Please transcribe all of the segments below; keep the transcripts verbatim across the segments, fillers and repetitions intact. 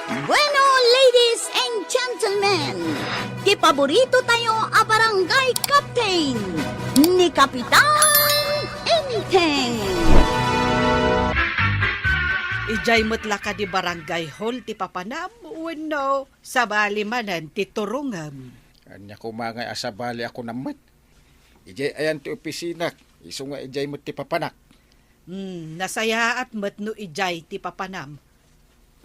Bueno, ladies and gentlemen, ti paborito tayo a barangay captain, ni Kapitan Enteng. Idiay met la kadi barangay hall ti papanam wenno sabali manen ti turongem? Ania koma nga a sabali a kunam met? Idiay ayan ti opisinak, isu nga idiay met ti papanak. Hmm, nasayaat met no idiay ti papanam.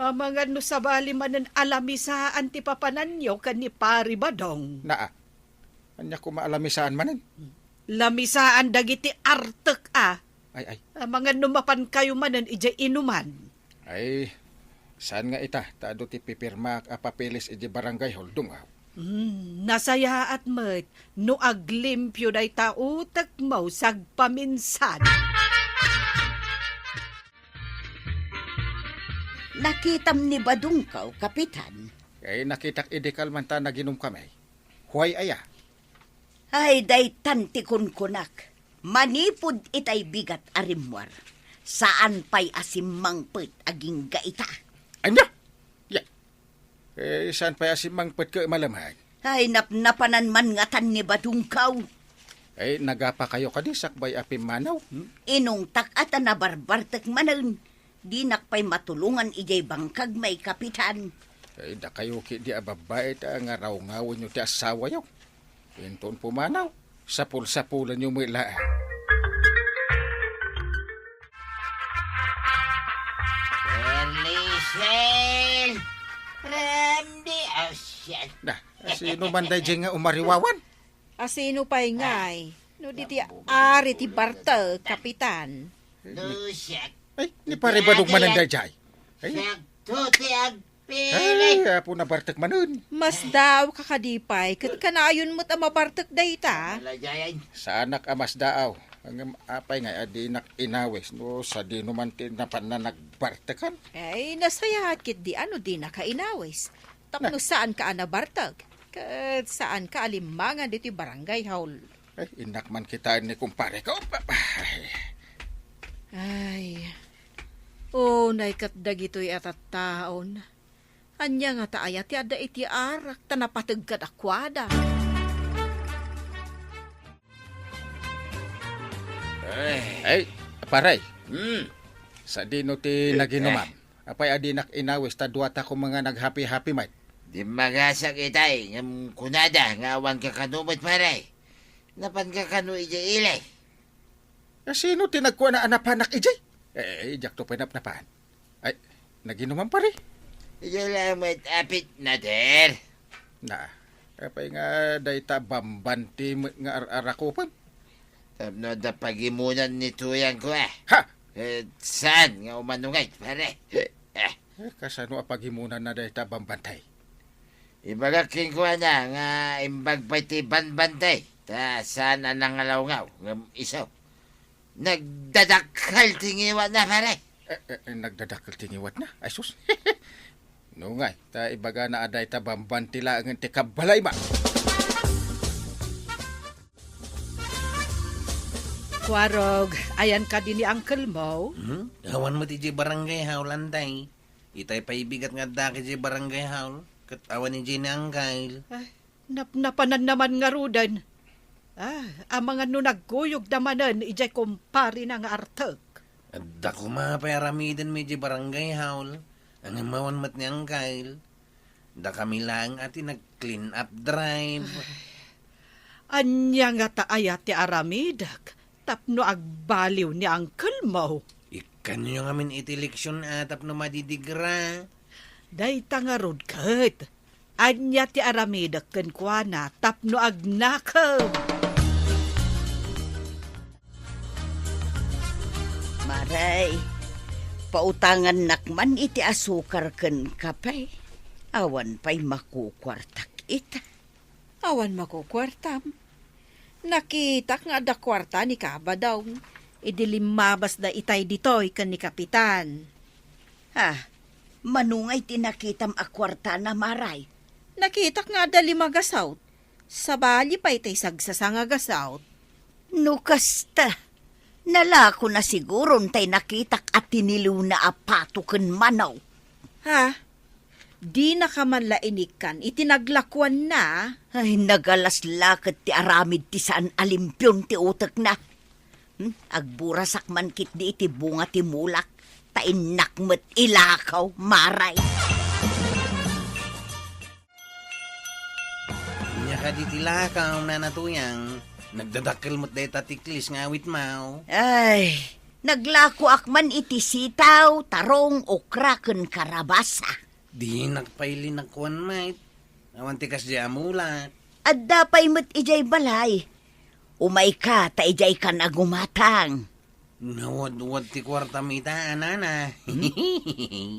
Amangan no sabali manen a lamisaan ti papananyo ken ni Pari Badong. Naa. Ania koma a lamisaan manen? Lamisaan dagiti artek a. Ay, ay. Amangan no mapankayo manen idiay inuman. Ay, saan nga ita, ta adu ti pipirmaak a papeles idiay barangay hall, dungaw. Hmm, nasayaat met no aglimpio dayta utekmo sagpaminsan. Nakitam ni Badungkaw, Kapitan. Ay, nakitak idi kalman ta naginumkami. Huay aya? Ay, daytan ti kunkunak. Manipud itay bigat a rimmuar, saan pay a simmangpet agingga ita. Ania? Ya. Eh, saan pay a simmangpet ket malamag? Ay, napnapanan man ngatan ni Badungkaw. Eh, nagapakayo kadi sakbay a pimmanaw? Hmm? Inungtak a ta nabarbartek manen. Dinak pay matulongan idiay bangkag, may Kapitan. Ay, dakayo ketdi a babbai ta nga rawngawenyo ti asawayo. Inton pumanaw, sapul-sapulanyo met laeng. Perlisel! Randy, oh, shit. Na, sino man daydiay nga umariwawan? A sino pay ngay? No di ti ari ti bartek, Kapitan. Ay, ni Pare Badong manen daydiay. Ay. Sakto ti agpili. Ay, apo na bartek manen. Masdaawka kadi pay, ket kanayon met a mabartek dayta. Saanak a masdaaw. Ngem apay ngay a dinak inawis no sadino man ti napanna nagbartekan? Ay, nasayaat ketdi a no dinaka inawis. Tapno saanka a nabartek, ket saanka a limmangan ditoy barangay hall. Ay, innak man kitaen ni kumpareko. Ay. Ay. Unay ket dagitoy a tattaon. Ania ngata aya ti adda iti arak ta napateg kad a kuada? Ay. Ay, pare. Hmm. Sadino ti naginumam? Apay a dinak inawis ta duata koma nga naghapi-hapi met? Dimmagasak itay, ngem kunada nga awan kakano met, pare. Napanka kano idiay ili? A sino ti nagkuana a napanak idiay? Eh, diakto pay napnapan. Ay, naginumam, pare? Idiay la met apit, nader. Na, apay nga dayta bambanti met nga ar-arakupen? Tapno adda pagimunan ni tuyangko, eh. Ha? Eh, saan nga umano ngay, pare? Eh. Eh, kasano a pagimunanna dayta bambantay? Ibagak kenkuana nga imbag pay ti bambantay, ta saan a nangalawngaw, ngem isu. Nagdadakkel ti ngiwatna, pare. Eh, eh, eh, nagdadakkel ti ngiwatna? Ay, sus. Nungay, ta ibagana a dayta bambanti laengen ti kabbalayma. Kuarog, ayan kadi ni uncle mo? Hmm? Awan met idiay barangay hall, Anday. Itay pay bigat nga adda idiay barangay hall, ket awan idiay ni uncle. Ay, napnapananna man ngaruden. Ah, amangan no nagkuyogda manen idiay kumparena nga artek. Adda koma pay aramidenmi idiay barangay hall, ngem awan met ni uncle. Dakami laeng a ti nag-clean up drive. Ay, ania ngata aya ti aramidek tapno agbaliw ni uncle mo? Ikkanyo ngamin iti leksyon a tapno madidigra. Dayta ngarud ket, ania ti aramidek kenkuana tapno agnakem? Maray, pautangannak man iti asukar ken kape. Awan pay makukuartak ita. Awan makukuartam. Nakitak nga adda kuarta ni Kabadong idi limmabasda itay ditoy ken ni Kapitan. Ah, mano ngay ti nakitam a kuartana, Maray? Nakitak nga adda lima gasaut. Sabali pay tay sagsasanga gasaut. No kasta, nalako na siguron tay nakitak a tiniliwna a pato ken manaw. Ha? Dinaka man la inikkan iti naglakuanna. Ay, nagalas la ket ti aramid ti saan a limpion ti utekna. Hmm? Agburasak man ketdi iti bunga ti mulak, ta innak met ilakaw, Maray. Ania kadi ti lakaw, Nana Tuyang? Nagdadakkel met dayta tiklis nga awitmo. Ay, naglakoak man iti sitaw, tarong, okra, ken karabasa. Dinak pay linakuan met. Awan ti kasdiay a mulak. Adda pay met idiay balay. Umayka, ta idiaykan a gumatang. Nawadwad ti kuartam ita, a nana. Hmm?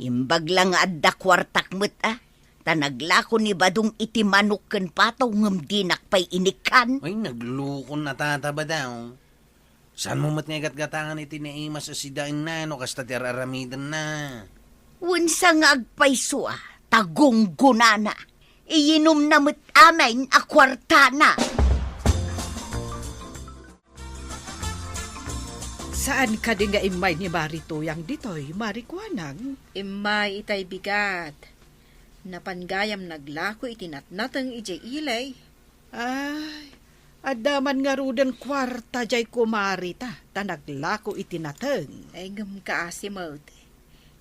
Imbag la nga adda kuartak met, a. Ta naglako ni Badong iti manok ken pataw ngem dinak pay inikkan. Ay, naglukon a tata Badong. Saanmo met nga igatgatangan iti naimas a sidaenna no kasta ti ar-aramidenna? Wen sa nga agpayso a, ta gunggonana. Iyinomna met amin a kuartana. Saan kadi nga immay ni Mari Tuyang ditoy, Mari Kuanang? Immay itay bigat. Napan gayam naglako iti natnateng idiay ili. Ay, adda man ngaruden kuarta diay kumarita, ta naglako iti nateng. Ay, ngem kaasi met.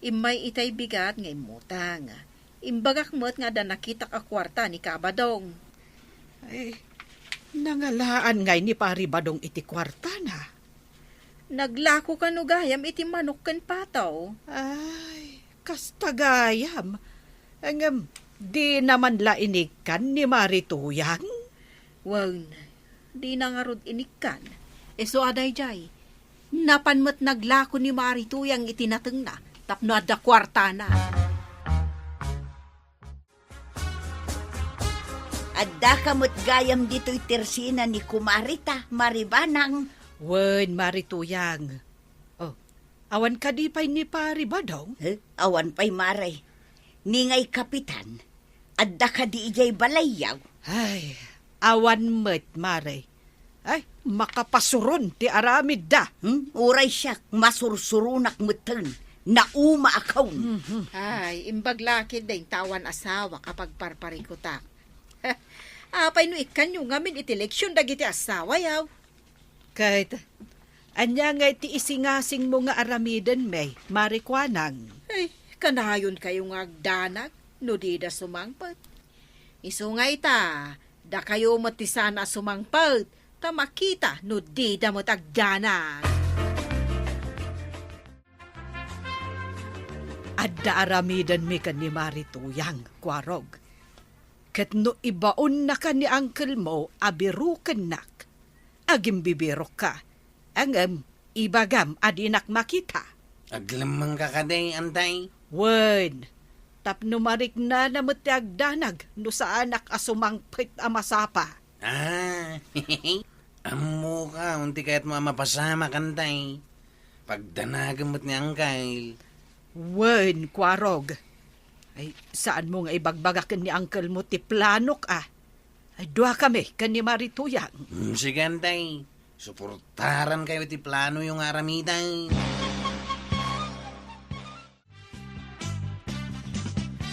Immay itay bigat nga immutang. Imbagak met nga adda nakitak a kuarta ni Kabadong. Ay, nangalaan ngay ni Pari Badong iti kuartana? Naglako kano gayam iti manok ken pataw. Ay, kasta gayam. Ngem, dina man la inikkan ni Mari Tuyang? Wen, dina ngarud inikkan. Isu a daydiay, napan met naglako ni Mari Tuyang iti natengna tapno adda kuartana. Addaka met gayam ditoy tersina ni kumarita, Mari Banang. Wen, Mari Tuyang. Oh, awan kadi pay ni Pari Badong? Eh, awan pay, Mare. Ni ngay kapitan, adda kadi idiay balayyo? Ay, awan met, Mare. Ay, makapasuron ti aramidda. Hmm? Uray siak, masursuronak metten. Nauma a kaon. Mhm. Ay, imbag la ketdi inta awan asawak a pagparparikutak. Apay no ikkanyo ngamin iti leksion dagiti asawayo? Ket, ania ngay ti isingasingmo nga aramiden, Mari Kuanang? Ay, kanayonkayo nga agdanag no dida sumangpet. Isu nga ita, dakayo met ti saan a sumangpet, ta makita no dida met agdanag. Adda aramidenmi ken ni Mari Tuyang, Kuarog. Ket no ibaonnaka ni angkelmo a birukennak, agimbibirokka, ngem ibagam a dinak makita. Aglemmengka kadi, Antay? Wen, tapno mariknana met ti agdanag no saanak a sumangpet a masapa. Ah, ammoka, unti kayatmo a mapasamak, Antay. Pagdanagem met ni Angkel. Wen, Kuarog. Ay, saanmo nga ibagbaga ken ni angkelmo ti planok, a? Ay, duakami ken ni Mari Tuyang. Hmm, sige, Antay. Suportarankayo iti planoyo nga aramiden.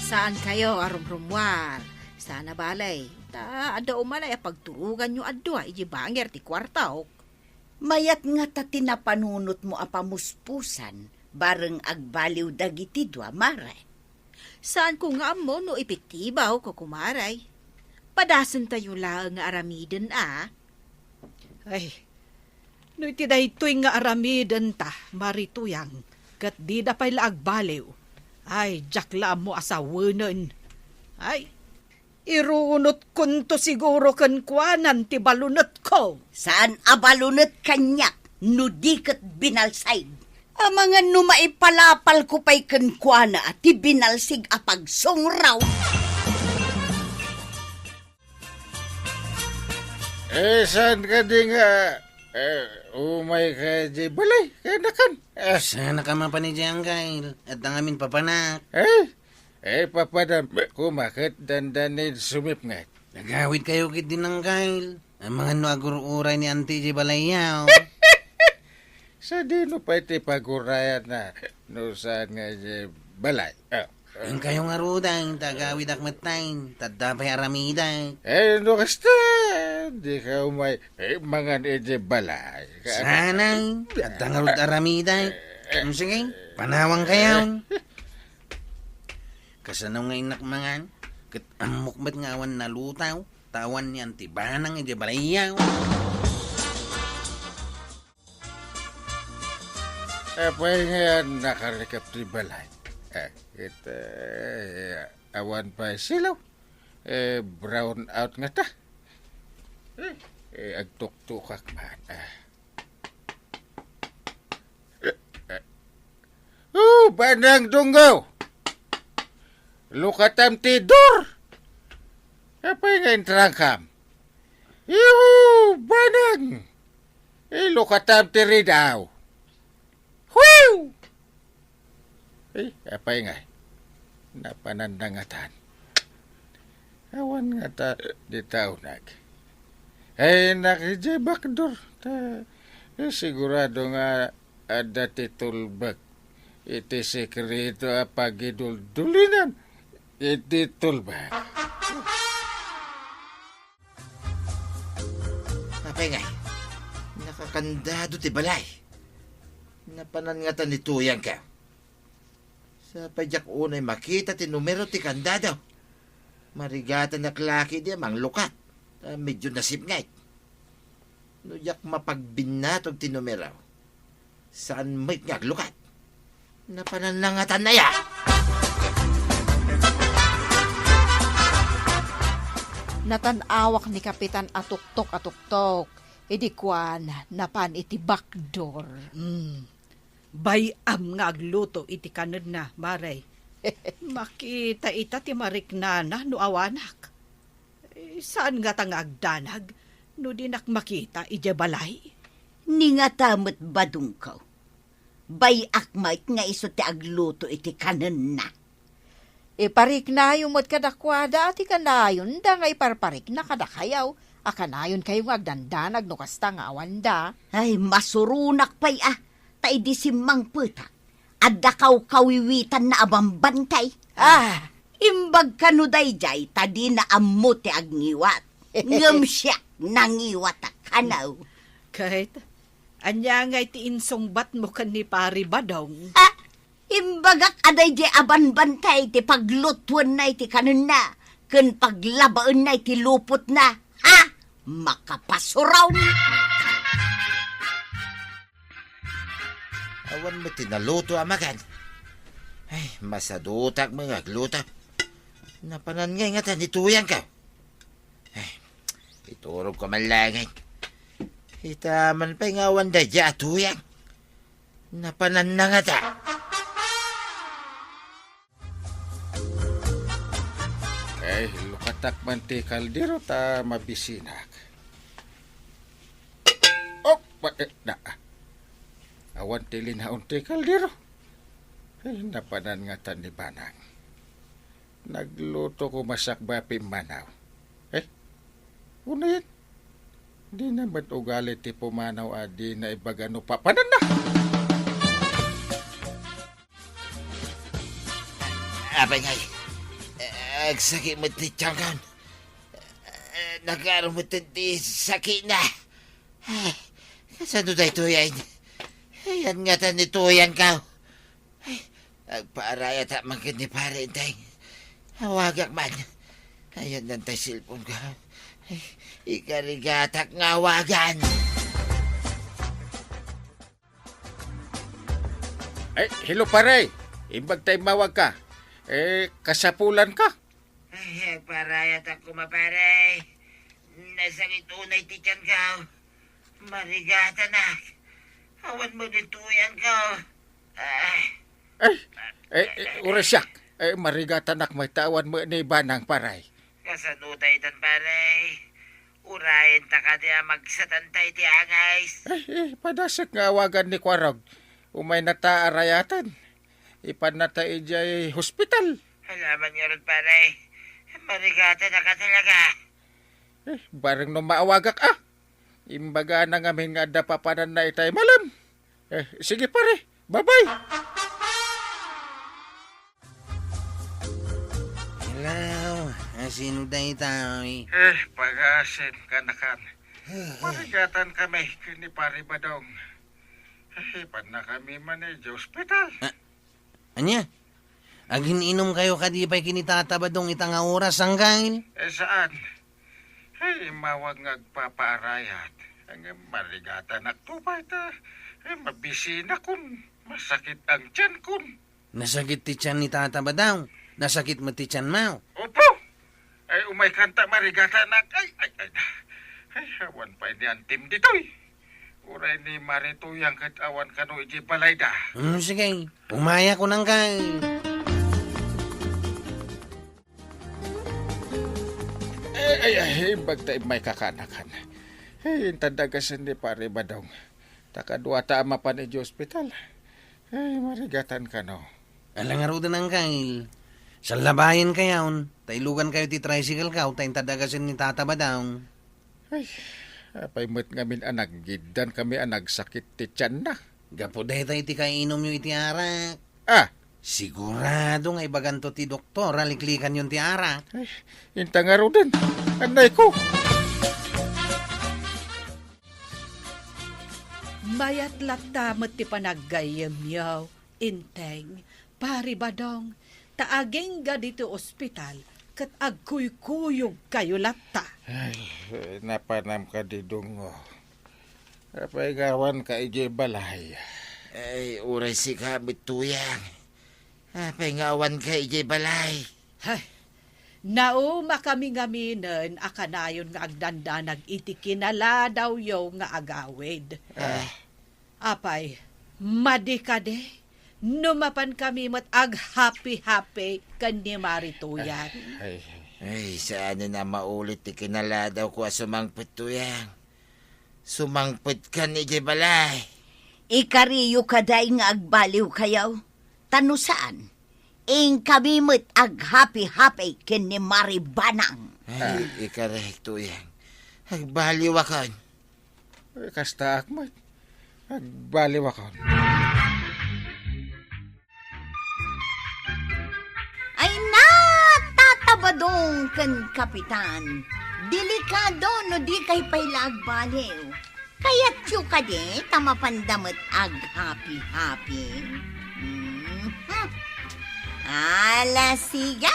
Saankayo a rumrummuar. Saan a bale. Ta adda umanay a pagturoganyo a dua iti bangir ti kuartaok. Mayat ngata ti napanunotmo a pamuspusan, bareng agbaliw dagiti dua, Mare. Saanko nga ammo no ipitibaw ko, kumare. Padasentayo laeng nga aramiden, a. Ay, no iti daytoy nga aramidenta, Mari Tuyang, ket dida pay la agbaliw. Ay, diak la ammo a sawenen. Ay, irunotkonto siguro kenkuanan ti balunetko. Saan a balunet kaniak no di ket binalsig. Amangan no maipalapalko pay kenkuana ti binalsig a pagsungraw. Eh, saan kadi nga, eh, umayka idiay balay, kanakan? Eh. Saan ka mapan idiay, Angkel? Adda ngamin papanak. Eh? Eh, papadam, koma ket dandani sumipnget. Nagawidkayo ketdi, Angkel. Amangan no agur-uray ni Auntie idiay balayyo. Sadino pay ti pagurayanna no saan nga idiay balay? Ah. Inkayo ngaruden ta agawidak metten, ta adda pay aramidek. Eh, no kasta, dika umay, eh, mangan iti balay. Sanay, adda ngarud aramidek. Mm, sige, panawankayon. Kasano nga innak mangan? Ket ammok met nga awan naluto, ta awan ni Auntie Banang iti balayyo. Apay nga nakarikap ti balay? Eh, ket, eh, awan pay silaw. Eh, brown out ngata. Eh, eh, agtuktukak man. Ah. Eh, eh. Oh, Banang Dunggaw! Lukatam ti door! Apay nga intrangkam? Yuhu, Banang! Ilukatam ti ridaw. Whew! Eh, apay nga? Napanan na ngatan. Awan ngata di taunag. Ay, nakidya bakdor. Ta, eh, sigurado nga adda ti tulbek. Iti sekreto a pagiduldulinan. Iti tulbek. Apay ngay, nakakandado ti balay. Napanan ngata ni Tuyangko. Sapay diak unay makita ti numero ti kandado. Marigatanak la ketdi a manglukat. Ta medyo nasipnget. No diak mapagbinnatog ti numero, saan met nga aglukat. Napanan na ngatan aya. Natan-awak ni Kapitan a tuktok a tuktok. Idi kuan, napan iti bakdor. Mm. Bay-am nga agluto iti kanenna, Mare. Makita ita ti mariknana no awanak. Eh, saan ngata nga agdanag no dinak makita idiay balay? Ni ngata met badongko. Bay-ak met nga isu ti agluto iti kanenna. Ipariknayo met kadakuada ti kanayonda nga iparparikna kadakayo a kanayonkayo nga agdandanag no kasta nga awanda. Ay, masuronak pay a, ta idi simmangpetak, adda kawkawiwitanna a bambantay. Ah! Imbag kano daydiay ta dina ammo ti agngiwat. Ngem siak, nangiwatak kano. Ket, ania ngay ti insungbatmo ken ni Pari Badong? Ah! Imbagak a daydiay a banbantay ti paglutuenna iti kanenna ken paglabaenna iti lupotna. Ha? Makapasuron! Awan met ti naluto a makan. Ay, masadutak nga agluto. Napanan ngay ngata ni Tuyangko. Ay, iturogko man laeng. Ita man pay nga awan daydiay a Tuyang. Napanan na ngata. Ay, lukatak man ti kaldero ta mabisinak. Oh, ba, eh, na, awan ti linaon ti kaldero. Ay, napanan ngata ni Banang. Nagluto ko masakba pimmanaw. Eh, unayen. Dina met ugali ti pumanaw a dina ibaga no papananna. Apay ngay, eh, agsakit met ti tiangkon. Eh, nagaro met ti sakitna. Eh, kasano daytoy ay? Ayan ngata ni Tuyangko. Ay, agpaarayatak man ken ni Pare Enteng. Awagak man. Ayan nantay cellphone ko. Ay, ikarigatak nga awagan. Ay, hello, pare. Imbag ta immawag ka. Eh, kasapulan ka? Ay, agpaarayatak koma, pare. Nasakit unay ti tiangko. Marigatanak. Awan mo ni Tuyangko. Ah. Ay, eh, eh, uray siak. Eh, marigatanak met ta awan met ni Banang, pare. Kasano daytan, pare? Urayen ta kadi a magsatanta iti angis. Ay, eh, padasek nga awagan ni Kuarog. Umayna ta arayaten. Ipanna ta idiay hospital. Alaman ngarud, pare. Marigatanak a talaga. Eh, bareng no maawagak, ah. Imbagana ngamin nga adda papananna itay malem. Eh, sige, pare. Bye-bye. Hello, asino daytoy? Eh, pagasim, kanakan. Marigatan kami ken ni Pare Badong. Eh, pannakami man idiay ospital. Ah, ania? Agin-inumkayo kadi pay ken ni Tata Badong ita nga oras, Anggail? Eh, saan? Ay, immawag nga agpapaarayat. Ngem marigatanakto pay ta, ay, mabisinakon, masakit ang tiyankon. Nasakit ti tiyan ni Tata Badong? Nasakit met ti tiyanmo? Opo! Ay, umaykanta, marigatanak. Ay, ay, ay. Ay, awan pay ni Antim ditoy. Uray ni Mari Tuyang ket awan kano idiay balayda. Hmm, sige. Umayak, Anggail. Ay, ay, ay, imbag ta immay kakanakan. Ay, intan dagasen ni Pare Badong. Ta kaduata a mapan idiay ospital. Ay, marigatan kano. Ala ngaruden, Anggail. Sallabayenkayon, ta ilugankayo ti tricycle-ko, ta intan dagasen ni Tata Badong. Ay, apay met ngamin a naggiddan kami a nagsakit ti tianna? Gapu dayta iti kainumyo iti arak. Ah! Sigurado nga ibaganto ti doktor a liklikanyon ti arak. Ay, inta ngaruden. Annayko. Mayat latta met ti panaggayyemyo, Inteng, Pare Badong, ta agingga ditoy ospital ket agkuykuyogkayo latta. Ay, napanam kadi, Dungo. Apay nga awanka idiay balay? Ay, uray sika met, Tuyang. Apay nga awanka idiay balay? Hay, naumakami ngaminen a kanayon nga agdandanag iti kinaladawyo nga agawid. Ah. Apay, madi kadi no mapankami met aghappy-happy ken ni Mari Tuyang? Ay, ay. Ay, saanen a maulit ti kinaladawko a sumangpet, Tuyang. Sumangpetkan idiay balay. Ikariyo kadi nga agbaliwkayo? Ta no saan, inkami met aghappy-happy ken ni Mari Banang. Ay, ikarek, Tuyang. Agbaliwakon. Eh, kastaak met. Agbaliwakon. Ay na, Tata Badong ken Kapitan. Delikado no dikay pay la agbaliw. Kayatyo kadi ta mapanda met aghappy-happy? Mhm. Ala, sige.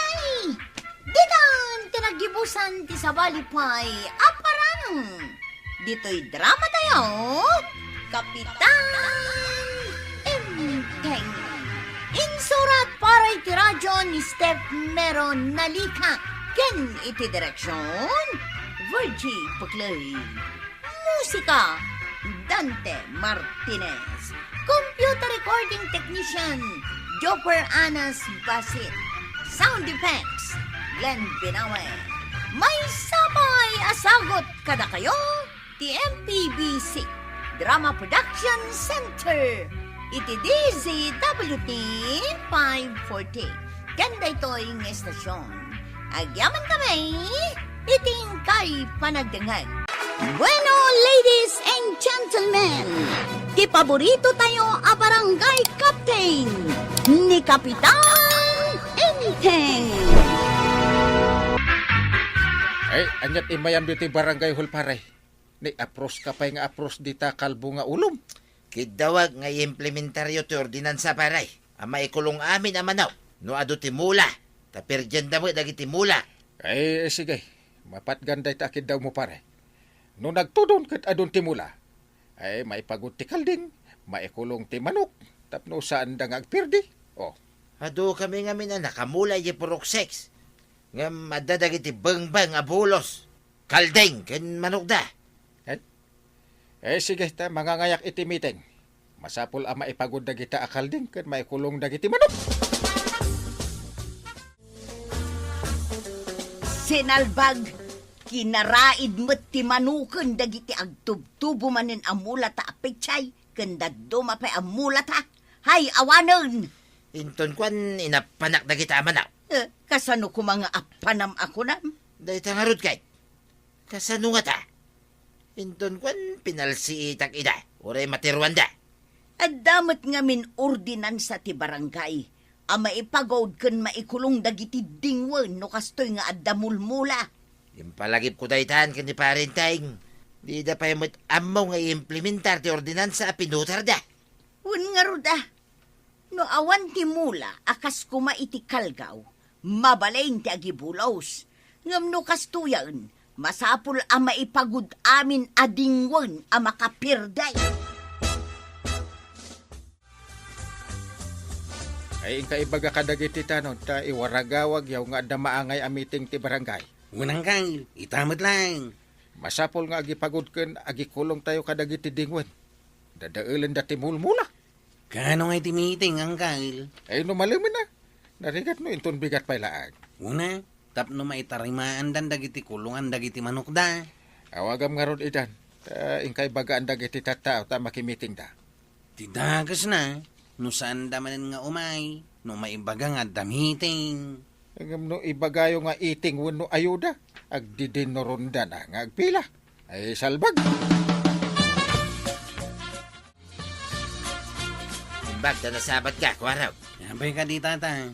Ditan ti naggibusan ti sabali pay a parang. Ditoy drama tayo, Kapitan Enteng. Insurat para iti radyo ni Steph Mero Nalica ken iti direksyon, Virgie Paclay. Musika, Dante Martinez. Computer recording technician, Jopper Anas Basit. Sound effects, Glenn Binawe. Maysa pay a sagut kadakayo ti M P B C Drama Production Center iti D Z W T five forty. Ken daytoy nga estasyon, agyaman kami iti inkay panagdengngeg. Bueno, ladies and gentlemen, ti paborito tayo a barangay captain, ni Kapitan Enteng. Ay, ania't immayam ditoy barangay hall, pare? Ni apros ka pay nga apros dita kalbo nga ulom. Kiddawak nga i-implementaryo ti ordinansa, pare, a maikulong amin a manok no adu ti mula, ta perdianda met dagiti mula. Ay, sige, mapatgan dayta a kiddawmo, pare. No nagtudon ket adun ti mula, ay, maipagud ti kalding, maikulong ti manok, tapno saanda nga agperdi. Oh. Adu kami ngamin a nakamula idiay Purok six, ngem adda dagiti bengbeng a bulos. Kalding ken manokda. Eh? Eh, sige, ta mangangayak iti meeting. Masapul a maipagud dagita a kalding ken maikulong dagiti manok. Sinalbag, kinaraid met ti manoken dagiti agtubtubo manen a mulata a pechay ken dadduma pay a mulata. Hay, awanen! Inton kuan, inappanak dagita a manok. Eh, kasano koma nga appanam a kunam? Dayta ngarud kay. Kasano ngata? Inton kuan, pinalsiitak ida, uray matiruanda. Adda met ngamin ordinansa ti barangay a maipagud ken maikulong dagiti dingwen no kastoy nga adda mulmula. Impalagipko daytan ken ni Pare Enteng. Dida pay met ammo nga iimplementar ti ordinansa a pinutarda. Wen ngarud a, no awan ti mula a kas koma iti kalgaw, mabalin ti agibulos. Ngem no kastoyen, masapul a maipagud amin a dingwen a makapirdey. Ay, inka ibaga kadagiti tanon, ta iwaragawagyaw nga adda maangay a meeting ti barangay. Wen, uncle, ita met laeng. Masapul nga agipagud ken agikulongtayo kadagiti dingwen. Dadaelenda ti mulmula. Kaano ngay ti meeting, uncle? Ay, no malemen a. Narigat no inton bigat pay laeng. Wen a, tapno maitarimaandan dagiti kulongan dagiti manokda. Awagam ngarud idan, ta inka ibagaan dagiti tattao ta makimitingda. Ti dakesna, no saanda manen nga umay, no maibaga nga adda meeting. Ngem no ibagayo nga iting wenno ayuda, agdidinurondana nga agpila. Ay, salbag! Imbag ta nasabatka, Kuarog. Apay kadi, tata?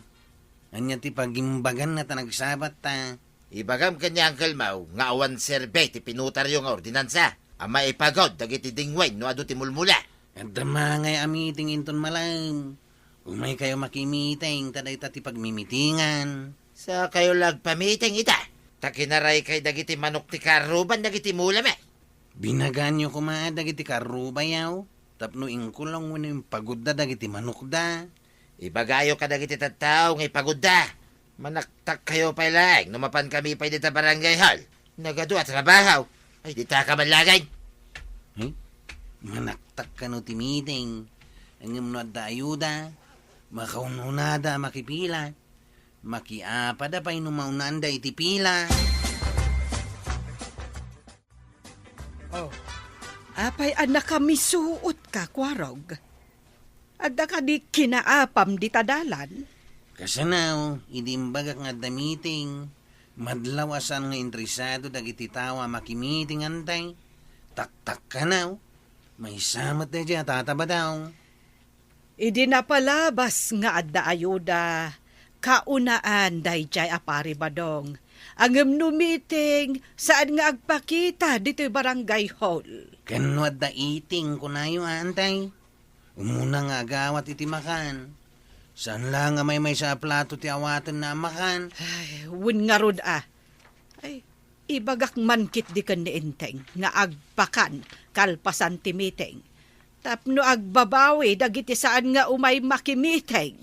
Ania ti pagimbaganna ta nagsabatta? Ibagam ken ni Uncle Mau nga awan serbi ti pinutaryo nga ordinansa a maipagud dagiti dingwen no adu ti mulmula. Adda maangay a meeting inton malem. Umaykayo makimiting ta dayta ti pagmimitingan. Sakayo la agpamiting ita, ta kinaraykay dagiti manok ti karuban dagiti mula met. Binagaanyo koma dagiti karubayaw tapno inkulong wenno impagudda dagiti manokda. Ibagayo kadagiti tattao nga ipagudda. Manaktakkayo pay laeng no mapankami pay dita barangay hall. Nagadu a trabaho. Ay, dita ka man laeng. Hmm? Manaktak kano ti meeting. Ngem no adda ayuda, makaun-unada a makipila. Makiapada pay no maunanda iti pila. Oh, apay a nakamisuotka, Kuarog? Adda kadi kinaapam dita dalan? Kasano, idi imbagak nga adda meeting, madlaw a saan nga interesado dagiti tao a makimiting, antay? Taktakkanaw. Maysa met daydiay a tatabadaw. Idi napalabas nga adda ayuda, kaunaan daydiay a Pari Badong. Ngem no meeting, saan nga agpakita ditoy barangay hall. Ken no adda iting, kunayo, antay? Umuna nga agawat iti makan. Saan la nga maymaysa a plato ti awatenna a makan. Ay, wen ngarud a. Ay, ibagak man ketdi ken ni Enteng nga agpakan kalpasan ti meeting. Tapno agbabawi dagiti saan nga umay makimiting.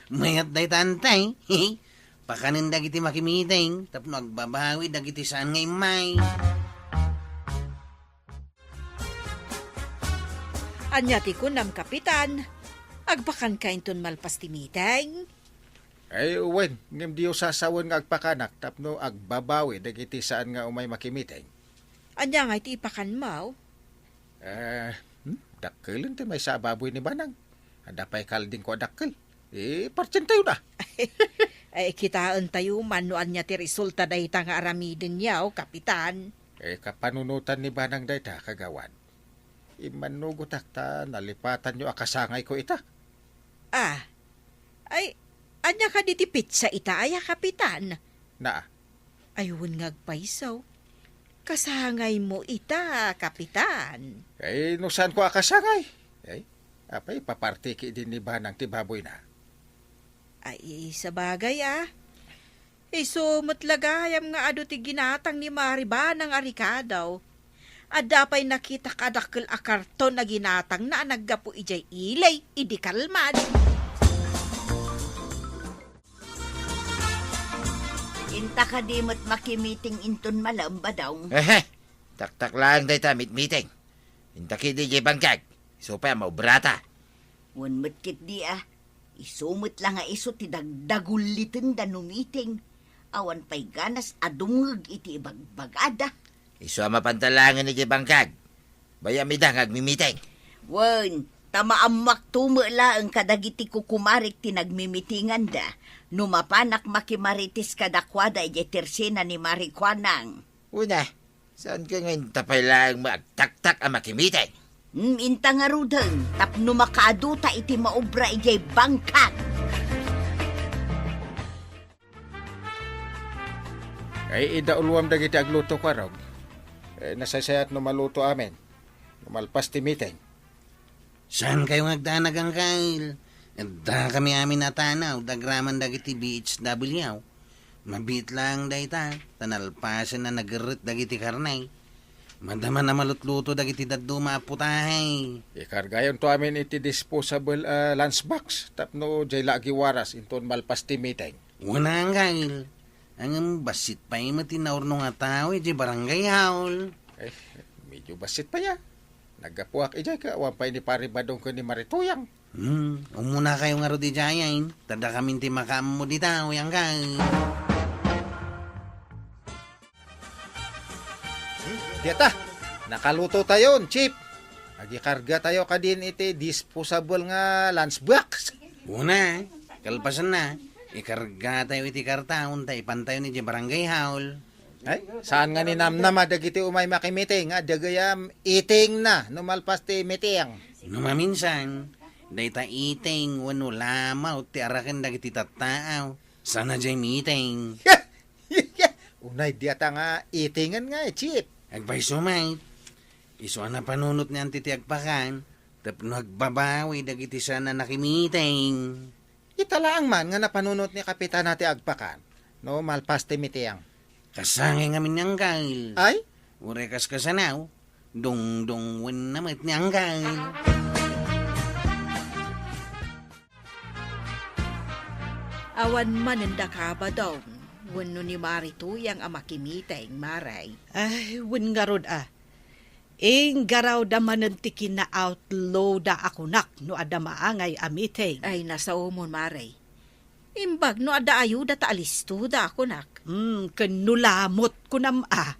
Mayat dayta, antay. Pakanen dagiti makimiting tapno agbabawi dagiti saan nga immay. Ania ti kunam, Kapitan? Agpakanka inton malpas ti meeting? Ay, wen, ngem diyo sasawen nga agpakanak tapno agbabawi dagiti saan nga umay makimiting. Ania ngay ti ipakanmo? Eh, hmm, dakkelen ti maysa a baboy ni Banang. Adda pay kaldingko a dakkel. Eh, partientayo da. Ay, kitaentayo man no ania ti resulta dayta nga aramidenyo, Kapitan. Eh, kapanunotan ni Banang dayta, Kagawad. Immannugotak ta nalipatanyo a kasangayko ita. Ah, ay, ania kadi ti petsa ita aya, Kapitan? Naa. Ay, wen nga agpayso. Kasangaymo ita, Kapitan. Ay, no saanko a kasangay? Ay, apay, papartiki idi ni Banang ti baboyna? Ay, sabagay, ah. Isu met la gayam nga adu ti ginatang ni Mari Banang a rikado. Adda pay nakitak a dakkel a karton a ginatangna a naggapu idiay ili idi kalman. Inta kadi met makimiting inton malem, Badong? Ehe, taktak laeng dayta mitmiting. Inta ketdi idiay bangkag. Isu pay a maubrata. Wen met ketdi a, isu met la nga isu ti dagdagullitenda no miting. Awan pay ganas a dumngeg iti ibagbagada. Isu a mapanta laengen idiay bangkag. Bay-am ida nga agmimiting. Wen, ta maammoakto met laeng kadagiti kukumarik ti nagmimitinganda no mapanak makimarites kadakuada idiay tersena ni Mari Kuanang. Wen a, saanka nga inta pay laeng maagtaktak a makimiting? Hmm, inta ngaruden, tapno makaaduta iti maubra idiay bangkag. Ay, idauluam dagiti agluto, Kuarog. Eh, nasaysayat no maluto amin. No malpas ti meeting. Saan kayo nga agdanag, Angkel? Adda kami amin a tanaw, dagraman dagiti B H W. Mabiit laeng dayta, ta nalpasen a nagerret dagiti karne. Madama a malutluto dagiti dadduma a putahe. Ikargayonto amin iti disposable a lunchbox tapno diay la agiwaras inton malpas ti meeting. Wen, Angkel. Ngem bassit pay met ti naurnong a tao idiay barangay hall. Eh, medyo bassit pay a. Naggapuak idiay ket awan pay ni Pari Badong ken ni Mari Tuyang. Hmm, umunakayo ngarud idiayen. Ta dakamin ti makaammo dita, Angkel. Diata, nakalutotayon, Chief. Agikargatayo kadin iti disposable nga lunchbox. Una, kalpasanna, ikargatayo iti kartaon ta ipantayo idiay barangay hall. Ay, saan nga ninamnama dagiti umay makimiting nga adda gayam itingna no malpas ti meeting? No maminsan, dayta iting wenno lamaw ti araken dagiti tattao. Sana jay meeting. Unay diata nga itingen nga, Chief. Agpayso met. Isu a napanunot ni Auntie ti agpakan, tapno agbabawi dagiti saan a nakimiting. Ita laeng man nga napanunot ni Kapitana ti agpakan, no malpas ti meeting. Kasangay ngamin ni Angkel. Ay? Uray kas kasanaw, dungdungwenna met ni Angkel. Awan manen daka Badong wenno ni Mari Tuyang a makimiting, Mari. Ay, wen ngarud a. Inggarawda manen ti kina-outloada a kunak no adda maangay a meeting. Ay, nasaomon, Mari. Imbag no adda ayuda ta alistoda a kunak. Hmm, ken no lamot kunam a.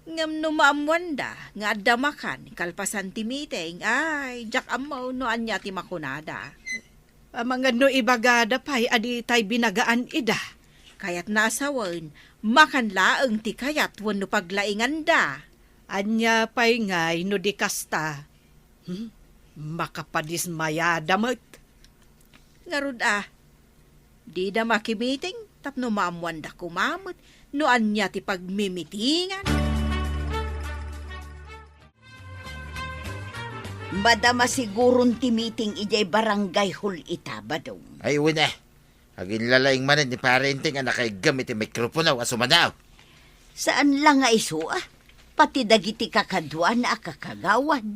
Ngem no maammoanda nga adda makan kalpasan ti meeting, ay, diak ammo no ania ti makunada. Amangan no ibagada pay a ditay binagaan ida. Kayatna a sawen, makan laeng ti kayat wenno paglainganda. Ania pay ngay no di kasta? Hmm? Makapadismayada met. Ngarud a, dida makimiting tapno maammoanda koma met no ania ti pagmimitingan. Madama siguron ti meeting idiay barangay hall ita, Badong. Ay, wen a. Aginlalaing manen ni Pare Enteng a nakaiggam iti mikropono a sumanaw. Saan la nga isu a, pati dagiti kakaduana a kakagawad.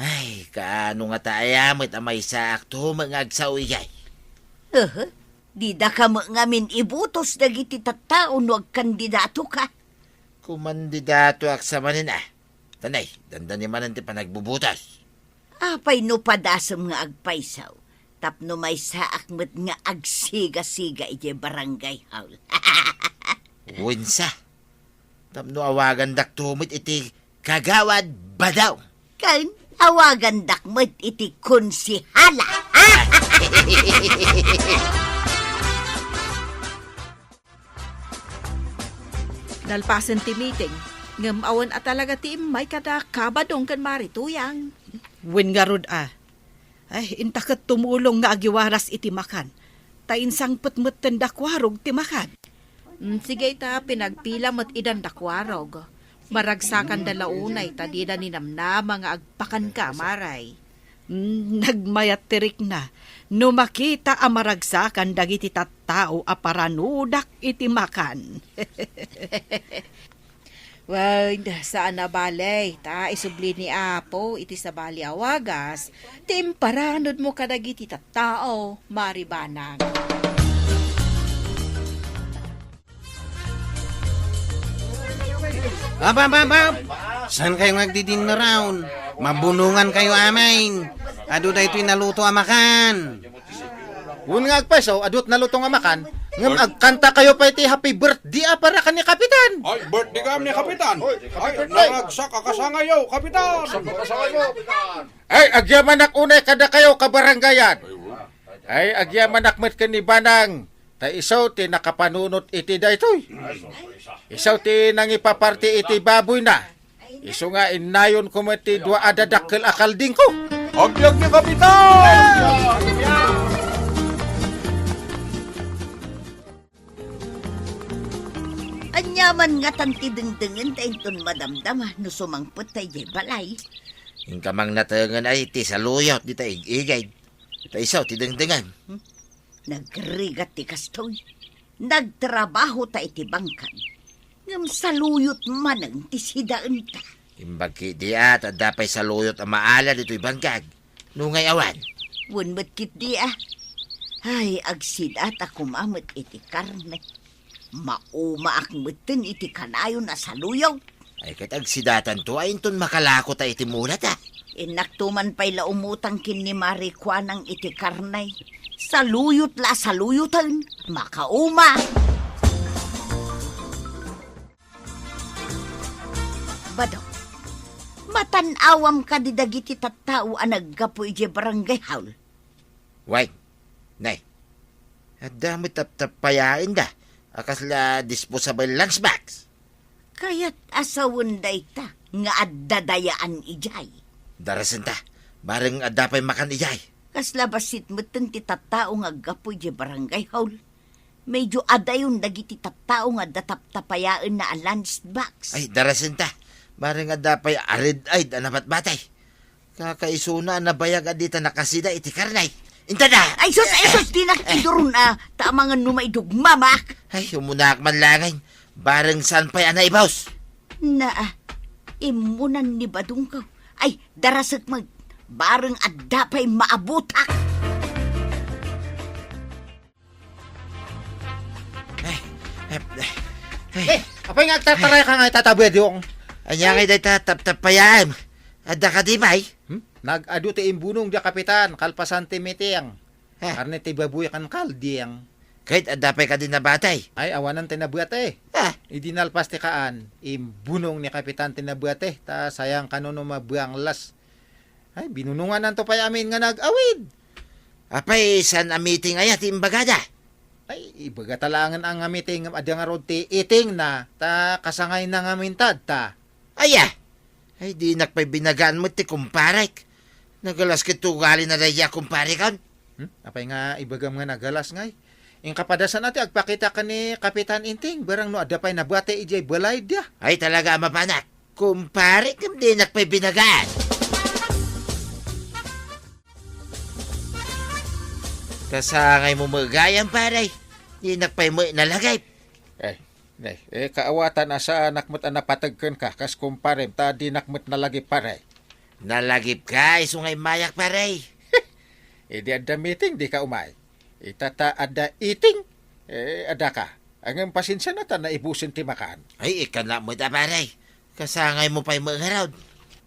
Ay, kaano ngata aya met a maysaak to met nga agsao idiay? Aha, didaka met ngamin ibutos dagiti tattao no agkandidatoka. Kumandidatoak sa manen a. Tanay, dandani manen ti panagbubutas. Apay no padasem nga agpayso, tapno maysaak met nga agsigasiga idiay barangay hall. Wensa, tapno awagandakto met iti Kagawad Badong. Ken awagandak met iti konsehala. Nalpasen ti meeting, ngem awan a talaga ti immay kada Kabadong ken Mari Tuyang. Wen ngarud a. Ay, inta ket tumulong nga agiwaras iti makan. Ta insangpet metten da Kuarog ti makan. Mm, sige ita, pinagpila met idan da Kuarog. Maragsakanda la unay ta dida ninamnama nga agpakanka, Maray. Mm, nagmayat ti rikna no makita a maragsakan dagiti tattao a paranudak iti makan. Wen, saan a bale, ta isubli ni Apo iti sabali a wagas ti imparanudmo kadagiti tattao, Mari Banang. Ap, ap, ap, ap! Saan kayo nga agdidinneraon? Mabunongan kayo amin. Adu daytoy naluto a makan. Wen nga agpayso, adu ti naluto nga makan. Ngem agkanta kayo pay ti happy birthday a para ken ni Kapitan. Ay, birthday ka ni Kapitan. Ay, nangagsak a kasangayo, Kapitan. Ay, agyamanak unay kadakayo, kabarangayan. Ay, agyamanak met ken ni Banang. Ta isu ti nakapanunot iti daytoy. Isu ti nangipaparti iti baboyna. Isu nga innayonko met ti dua a dadakkel a kaldingko. Agbiag ni Kapitan! Ania man ngatan ti dengdengenta inton madamdama no sumangpet ta idiay balay? Inka mangnatengen ay ti saluyot dita ig-igid. Ta isu ti dengdengem. Hmm? Nagrigat ti kastoy. Nagtrabaho ta iti bangkan. Ngem saluyot manen ti sidaenta. Imbag ketdi a, ta adda pay saluyot a maala ditoy bangkag. No ngay awan. Wen met ketdi a. Ay, agsidata koma met iti karne. Maumaak metten iti kanayon a saluyot. Ay, ket agsidatanto ay inton makalako ta iti mulata. Innakto man pay la umutang ken ni Mari Kuanang iti karne. Saluyot la a saluyoten. Makauma. Badong, matan-awam kadi dagiti tattao a naggapu idiay barangay hall? Wen, nay, adda met taptapayaenda a kasla disposable lunchbox. Kayat a sawen dayta nga adda dayaan idiay. Darasenta, bareng adda pay makan idiay. Kasla bassit metten ti tattao nga aggapu idiay barangay hall. Medyo adayon dagiti tattao nga adda taptapayaenna a lunchbox. Ay, darasenta. Bareng adda pay a red-eyed a nabatbatay. Kakaisuna a nabayag a dita nakasida iti karne. Intada! Ay, sus, ay, sus, dinak iduron a, ta amangan no maidugmamak. Ay, umunaak man laeng. Bareng saan pay a naibus. Naa, immunan ni Badongko. Ay, darasek met. Bareng adda pay maabutak. Ay, ay, ay. Eh, apay nga agtartarayka nga itatabedong? Ania ngay dayta taptapayaem? Adda kadi pay? Hmm? Nag-adu ti imbunong dia kapitan, kalpasan ti meeting. Ah. Karne ti baboy ken kalding. Ket adda pay kadi nabatay? Ay, awanen ti nabatay. Ah. Idi nalpas ti kaan, imbunong ni kapitan ti nabatay, ta sayang kano no mabuanglas. Ay, binunongananto pay amin nga nag-awid. Apay, saan a meeting aya ti imbagada? Ay, ibagata laengen a nga meeting, adda ngarud ti itingna, ta kasangayna ngamin ta adda. Aya? Ay, dinak pay binagaan met ti kumparek. Nagalas ket ti ugalina daydiay a kumparekon. Hmm? Apay nga ibagam nga nagalas ngay? Inka padasan a ti agpakita ken ni Kapitan Inting, bareng no adda pay nabatay idiay balay dia. Ay, talaga a mapanak. Kumpare, ngem dinak pay binagaan. Kasangaymo met gayam, pare. Dinak pay met nalagip. Eh, ne, eh, kaawatan a saanak met a napateg kenka, kas kumparem, ta dinak met nalagip, pare. Nalagipka, isu nga immayak, pare. Idi adda meeting, dika umay. Ita ta adda iting, eh, addaka. Ngem pasensiana ta naibusen ti makan. Ay, ikana met a, pare. Kasangaymo pay met ngarud.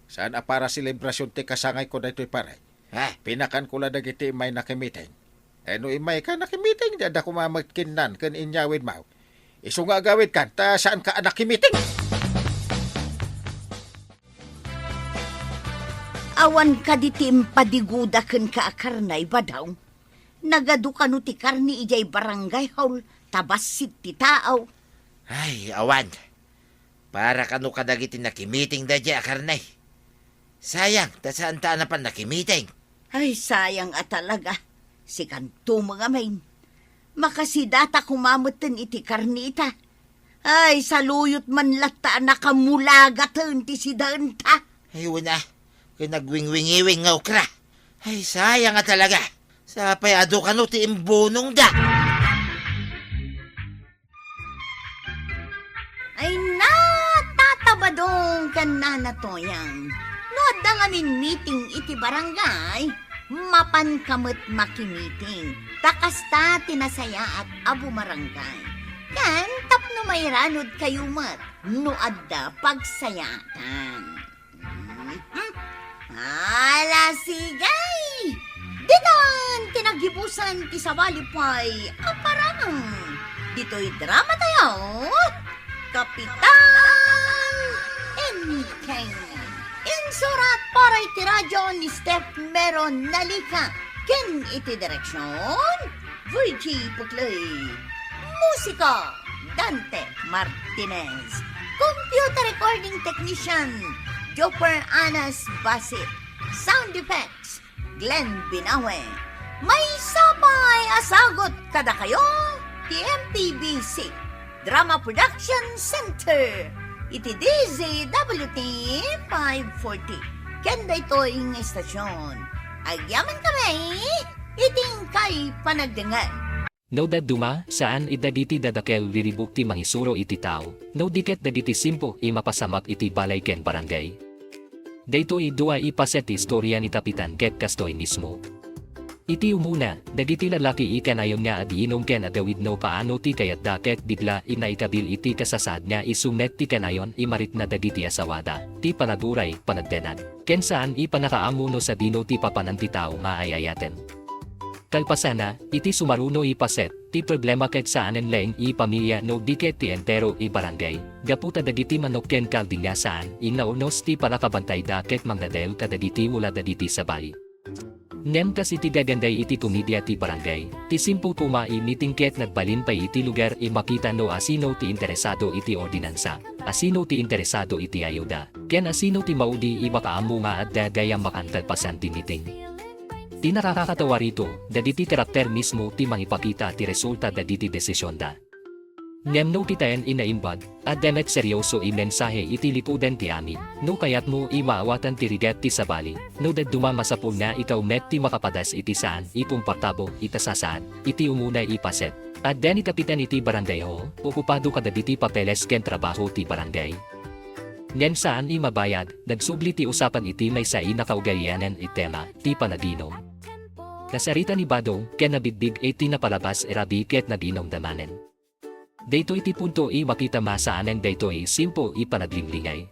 Saan a para selebrasion ti kasangayko daytoy, pare. Ha? Pinakanko la dagiti immay nakimiting. Eh, no immayka nakimiting, di adda koma met kinnan ken inyawidmo. Isu nga agawidkan, ta saanka a nakimiting. Awan kadi ti impadiguda kenka a karne, Badong? Nagadu kano ti karne idiay barangay hall ta bassit ti tao? Ay, awan. Para kano kadagiti nakimiting daydiay a karne. Sayang, ta saanta a napan nakimiting. Ay, sayang a talaga. Sikanto met ngamin. Makasidata koma metten iti karneta. Ay, saluyot man latta a nakamulagaten ti sidaenta. Ay, wen a, ken nagwingwingiwing nga okra. Ay, sayang a talaga. Sapay adu kano ti imbunongda. Ay na, Tata Badong ken Nana Toyang. No adda ngamin meeting iti barangay, mapanka met makimiting. Ta kasta ti nasayaat a bumarangay. Ken tapno mairanudkayo met no adda pagsayaatan. Mhm. Ala, sige! Ditan ti naggibusan ti sabali pay a paranang. Ditoy drama tayo, Kapitan Enteng. Insurat para iti radyo ni Steph Meron Nalica. Ken iti direksyon, Virgie Puclay. Musika, Dante Martinez. Computer recording technician, Joper Anas Basit. Sound effects, Glenn Binawe. Maysa pay a sagut kadakayo ti M P B C. Drama Production Center iti D Z W T five forty. Ken daytoy nga istasyon, agyaman kami iti inkay panagdengngeg. No dadduma, saan a dagiti dadakel riribuk ti mangisuro iti tao, no di ket dagiti simple a mapasamak iti balay ken barangay. Daytoy dua a paset ti istoria ni Kapitan ket kastoy mismo. Iti umuna, dagiti lalaki a kanayon nga agiinom ken agawid no paano ti kayatda ket bigla a naikabil iti kasasaad nga isu met ti kanayon a maritna dagiti asawada, ti panaguray, panagdanag, ken saan a pannakaammo no sadino ti papanan ti tao nga ay-ayaten. Kalpasanna, iti sumaruno a paset, ti problema ket saanen laeng a pamilia no di ket ti entero a barangay, gapu ta dagiti manok ken kalding nga saan a naurnos ti pannakabantayda ket mangdadael kadagiti wala dagiti sabali. Ngem kas iti gaganday iti komedia ti barangay, ti simple koma a meeting ket nagbalin pay iti lugar a makita no asino ti interesado iti ordinansa, asino ti interesado iti ayuda, ken asino ti maudi a makaammo nga adda gayam makan kalpasan ti meeting. Ti nakakatawa rito, dagiti karakter mismo ti mangipakita ti resulta dagiti desisionda. Ngem no kitaen a naimbag, adda met serioso a mensahe iti likudan ti amin. No kayatmo a maawatan ti rigat ti sabali, no dadduma masapul nga ikaw met ti makapadas iti saan a komportable a kasasaad, iti umuna a paset. Adda ni Kapitan iti barangay hall, okupado kadagiti papeles ken trabaho ti barangay. Ngem saan a mabayag, nagsubli ti usapan iti maysa a nakaugalianan a tema, ti panaginom. Nasarita ni Badong, ken nabigbig iti napalabas a rabii ket naginomda manen. Daytoy ti punto a makita a saanen daytoy a simple a panaglinglingay.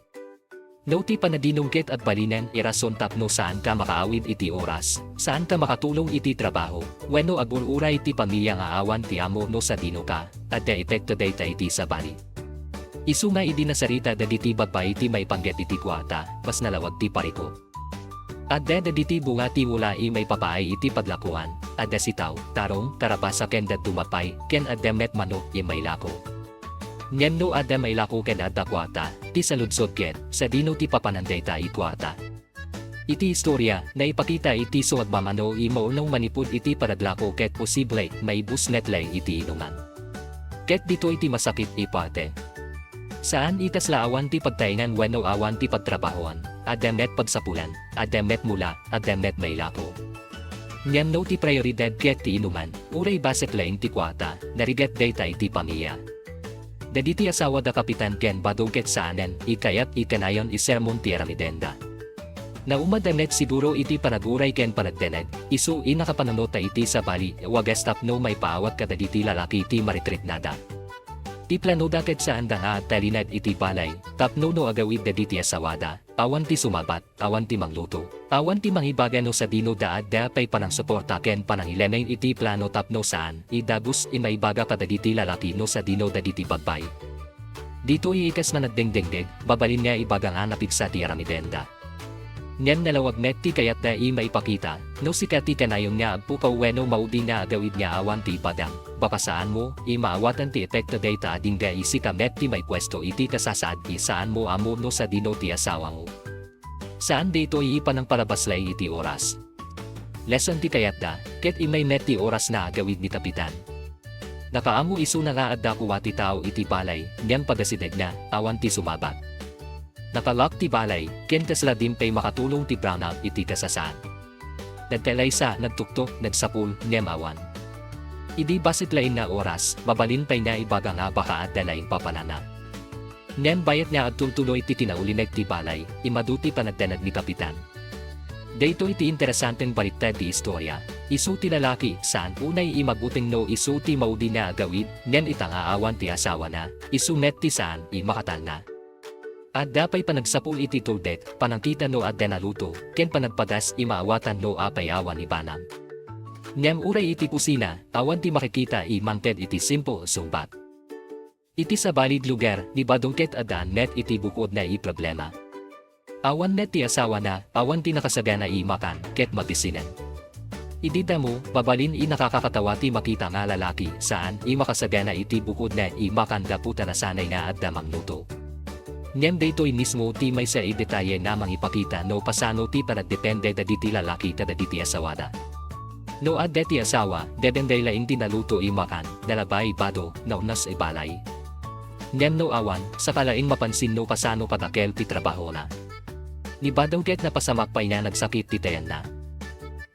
No ti panaginom ket agbalinen a rason tapno saanka makaawid iti oras, saanka makatulong iti trabaho, wenno agur-uray ti pamilia nga awan ti ammo no sadinoka, adda epekto dayta iti sabali. Isu nga idi nasarita dagiti babbai ti maipanggep iti kuarta, kas nalawag ti parikut. Adda dagiti bunga ti wala a maipapaay iti paglakoan, adda sitaw, tarong, karabasa ken dadduma pay, ken adda met manok a mailako. Ngem no adda mailako ken adda kuarta, ti saludsod ket, sadino ti papanan dayta a kuarta? Iti istoria, naipakita iti sumagmamano a maurnong manipud iti panaglako ket posible, maibus met laeng iti inuman. Ket ditoy ti masakit a parte. Saan a kasla awan ti pagtaengan wenno awan ti pagtrabahoan, adda met pagsapulan, adda met mula, adda met mailako. Ngem no ti prioridad ket ti inuman, uray bassit laeng ti kuarta, narigat dayta iti pamilia. Dagiti asawa da Kapitan ken Badong ket saanen a kayat a kanayon a sermon ti aramidenda. Naumada met siguro iti panaguray ken panagdanag, isu a nakapanunot iti sabali, wagas tapno maipaawat kadagiti lalaki ti maritritnada. Ti planoda ket saanda nga agtalinaed iti balay, tapno no agawid dagiti asawada, awan ti sumabat, awan ti mangluto, awan ti mangibaga no sadino da adda pay panangsuporta ken panangilemeng iti plano tapno saan a dagus a maibaga kadagiti lalaki no sadino dagiti babbai. Ditoy a kas managdengdengdeng, mabalin nga ibaga nga napigsa ti aramidenda. Ngem nalawag met ti kayatda a maipakita, no sika ti kanayon nga agpukaw wenno maudi nga agawid nga awan ti ipadam, baka saanmo a maawatan ti epekto dayta a dingga a sika met ti maipuesto iti kasasaad a saanmo ammo no sadino ti asawamo. Saan daytoy a panangpalabas laeng iti oras. Lesson ti kayatda, ket immay met ti oras nga agawid ni Kapitan. Nakaammo isuna nga adda kua ti tao iti balay, ngem pagasidegna, awan ti sumabat. Naka-lock ti balay, ken kasla dimpay makatulong ti brownout iti kasasaad. Nagkalaysa, nagtuktok, nagsapul, ngem awan. Idi bassit laeng nga oras, mabalin pay nga ibaga nga baka adda laeng papanana. Ngem bayat nga agtultuloy ti kinaulimek ti balay, immadu ti panagdanag ni Kapitan. Daytoy ti interesanteng balitta ti istoria. Isu ti lalaki, saan unay a magbuteng no isu ti maudi nga agawid, ngem ita nga awan ti asawana, isu met ti saan a makatalna. Adda pay panagsapul iti tuldet, panangkita no adda naluto, ken panagpadas a maawatan no apay awan ibanag. Ngem uray iti kusina, awan ti makikita a mangted iti simple a sungbat. Iti sabali a lugar, ni Badong ket addaan met iti bukodna a problema. Awan met ti asawana, awan ti nakasagana a makan, ket mabisinen. Idi damo, mabalin a nakakakatawa ti makita nga lalaki, saan a makasagana iti bukodna a makan gapu ta nasanay nga adda mangluto. Ngem daytoy mismo ti maysa a detaye nga mangipakita no kasano ti panagdepende dagiti lalaki kadagiti asawada. No adda ti asawa, dagiti laeng ti naluto a makan, nalabay bado, naurnos a balay. Ngem no awan, saka laeng mapansin no kasano kadakel ti trabahona. Ni Badong ket napasamak pay nga nagsakit ti tayenna.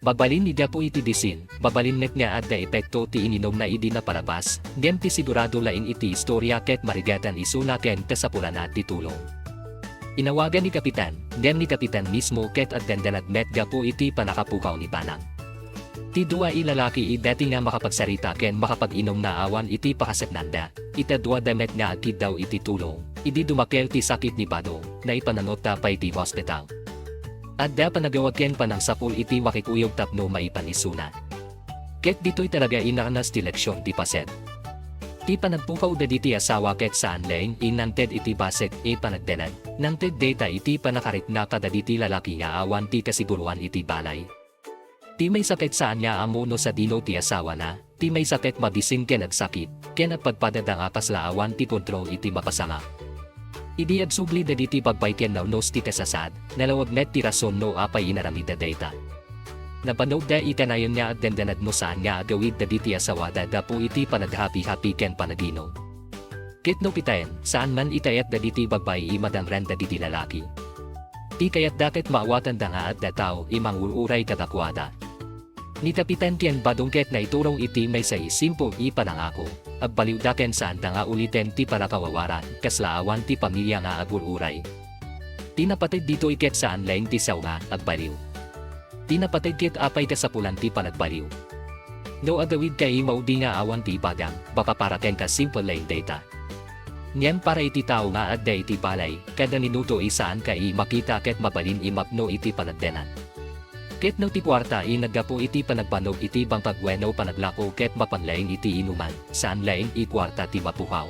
Mabalin ni gapu iti disin, mabalin met nga adda epekto ti ininumna idi napalabas, ngem ti sigurado laeng iti istoria ket marigatan isuna ken kasapulana ti tulong. Inawagan ni Kapitan, ngem ni Kapitan mismo ket agdandanag met gapu iti pannakapukaw ni Banang. Ti dua a lalaki idda ti nga makapagsarita ken makapag-inumna awan iti pakaseknanda, ita duada met nga agkiddaw iti tulong, idi dumakel ti sakit ni Badong, naipananutta pay ti hospital. Adda panagawag ken panangsapul iti makikuyog tapno maipan isuna. Ket ditoy talaga inaanas ti leksion ti paset. Ti panagpukaw dagiti asawa ket saan laeng inangted iti bassit a panagdanag, nangted dayta iti pannakarikna kadagiti lalaki nga awan ti kasiguruan iti balay. Ti maysa ket saan nga ammo no sadino ti asawana, ti maysa ket mabisin ken agsakit, ken agpadpadada nga kasla awan ti kontrol iti mapasamak. Idi agsubli dagiti bagbay ken naunnos ti kasasaad, nalawag met ti rason no apay inaramidda dayta. Nabanogda iti kanayon nga agdandanag no saan nga agawid dagiti asawada gapu iti panaghapi-hapi ken panaginum. Ket no kitaen, saan man ikayat dagiti bagbay a madangran dagiti lalaki. Ti kayatda ket maawatanda nga adda tao a mangur-uray kadakuada. Ni Kapitan ken Badong ket naiturong iti maysa a simple a panangako, agbaliwda ken saanda nga uliten ti pannakawawaran, kasla awan ti pamilia nga agur-uray. Ti napateg ditoy ket saan laeng ti sao nga agbaliw. Ti napateg ket apay kasapulan ti panagbaliw. No agawidka a maudi nga awan ti ibagam, baka para kenka simple laeng dayta. Ngem para iti tao nga adda iti balay, kada minuto a saanka a makita ket mabalin a mapno iti panagdanag. Ket no ti kuarta a naggapu iti panagbanog iti bangkag wenno panaglako ket mapan laeng iti inuman, saan laeng a kuarta ti mapukaw.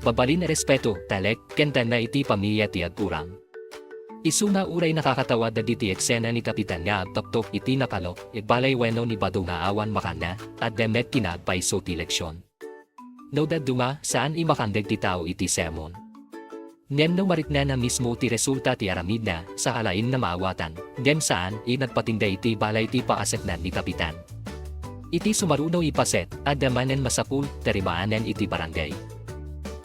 Mabalin a respeto, talek, ken tenna iti pamilia ti agkurang. Isuna uray nakakatawa dagiti eksena ni Kapitan nga agtoktok iti nakalok a balay wenno ni Badong nga awan makanna, adda met kinaagpayso ti leksion. No dadduma, saan a makandeg ti tao iti sermon. Ngem no mariknana mismo ti resulta ti aramidna, saka laeng a maawatan, ngem saan a nagpatinda iti balay ti pakaseknan ni Kapitan. Iti sumaruno a paset, adda manen masapul, tarimaanen iti barangay.